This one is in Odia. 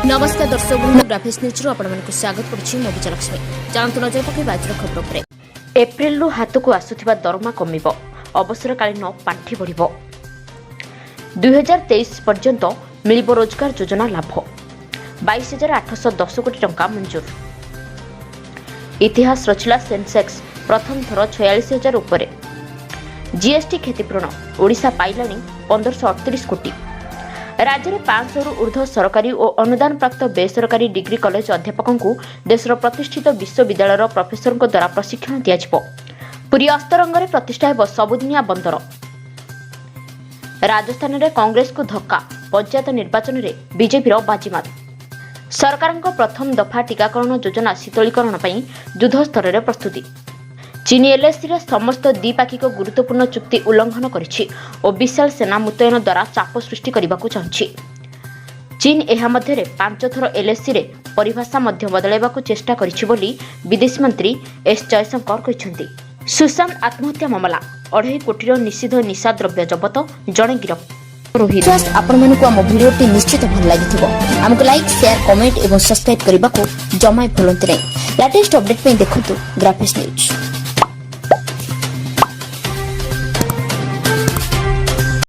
ନମସ୍କାର ଦର୍ଶକ ବନ୍ଧୁ, ଗ୍ରାଫିକ୍ସ ନ୍ୟୁଜ୍ରୁ ଆପଣମାନଙ୍କୁ ସ୍ୱାଗତ କରୁଛି ମୁଁ ବିଜୟଲକ୍ଷ୍ମୀ। ଚାଲନ୍ତୁ ନଜର ପକାଇବା ଆଜିର ଖବର ଉପରେ। ଏପ୍ରିଲରୁ ହାତକୁ ଆସୁଥିବା ଦରମା କମିବ, ଅବସରକାଳୀନ ପାଣ୍ଠି ବଢ଼ିବ। 2023 ପର୍ଯ୍ୟନ୍ତ ମିଳିବ ରୋଜଗାର ଯୋଜନା ଲାଭ। 22,810 କୋଟି ଟଙ୍କା ମଞ୍ଜୁର। ଇତିହାସ ରଚିଲା ସେନ୍ସେକ୍ସ, ପ୍ରଥମ ଥର 46,000 ଉପରେ। ଜିଏସ୍ଟି କ୍ଷତିପୂରଣ, ଓଡ଼ିଶା ପାଇଲାଣି 1538 କୋଟି। ରାଜ୍ୟରେ 500ରୁ ଉର୍ଦ୍ଧ୍ୱ ସରକାରୀ ଓ ଅନୁଦାନପ୍ରାପ୍ତ ବେସରକାରୀ ଡିଗ୍ରୀ କଲେଜ ଅଧ୍ୟାପକଙ୍କୁ ଦେଶର ପ୍ରତିଷ୍ଠିତ ବିଶ୍ୱବିଦ୍ୟାଳୟର ପ୍ରଫେସରଙ୍କ ଦ୍ୱାରା ପ୍ରଶିକ୍ଷଣ ଦିଆଯିବ। ପୁରୀ ଅସ୍ତରଙ୍ଗରେ ପ୍ରତିଷ୍ଠା ହେବ ସବୁଦିନିଆ ବନ୍ଦର। ରାଜସ୍ଥାନରେ କଂଗ୍ରେସକୁ ଧକ୍କା, ପଞ୍ଚାୟତ ନିର୍ବାଚନରେ ବିଜେପିର ବାଜିମାତ। ସରକାରଙ୍କ ପ୍ରଥମ ଦଫା ଟିକାକରଣ ଯୋଜନା ଶୀତଳୀକରଣ ପାଇଁ ଯୁଦ୍ଧସ୍ତରରେ ପ୍ରସ୍ତୁତି। ଚୀନ ଏଲ୍ଏସିରେ ସମସ୍ତ ଦ୍ୱିପାକ୍ଷିକ ଗୁରୁତ୍ୱପୂର୍ଣ୍ଣ ଚୁକ୍ତି ଉଲ୍ଲଂଘନ କରିଛି ଓ ବିଶାଳ ସେନା ମୁତୟନ ଦ୍ୱାରା ଚାପ ସୃଷ୍ଟି କରିବାକୁ ଚାହୁଁଛି। ଚୀନ ଏହା ମଧ୍ୟରେ ପାଞ୍ଚ ଥର ଏଲ୍ଏସିରେ ପରିଭାଷା ମଧ୍ୟ ବଦଳାଇବାକୁ ଚେଷ୍ଟା କରିଛି ବୋଲି ବିଦେଶ ମନ୍ତ୍ରୀ ଏସ୍ ଜୟଶଙ୍କର କହିଛନ୍ତି। ସୁଶାନ୍ତ ଆତ୍ମହତ୍ୟା ମାମଲା, 2.5 କୋଟିର ନିଷିଦ୍ଧ ନିଶାଦ୍ରବ୍ୟ ଜବତ, ଜଣେ ଗିରଫ। ରୋହିତ। ବିଶ୍ୱାସ, ଆପଣମାନଙ୍କୁ ଆମ ଭିଡ଼ିଓଟି ନିଶ୍ଚିତ ଭଲ ଲାଗିଥିବ। ଆମକୁ ଲାଇକ୍, ସେୟାର, କମେଣ୍ଟ ଏବଂ ସବସ୍କ୍ରାଇବ୍ କରିବାକୁ ଜମା ଭୁଲନ୍ତୁ ନାହିଁ। ଲାଟେଷ୍ଟ ଅପଡେଟ୍ ପାଇଁ ଦେଖନ୍ତୁ ଗ୍ରାଫିକ୍ସ ନ୍ୟୁଜ୍।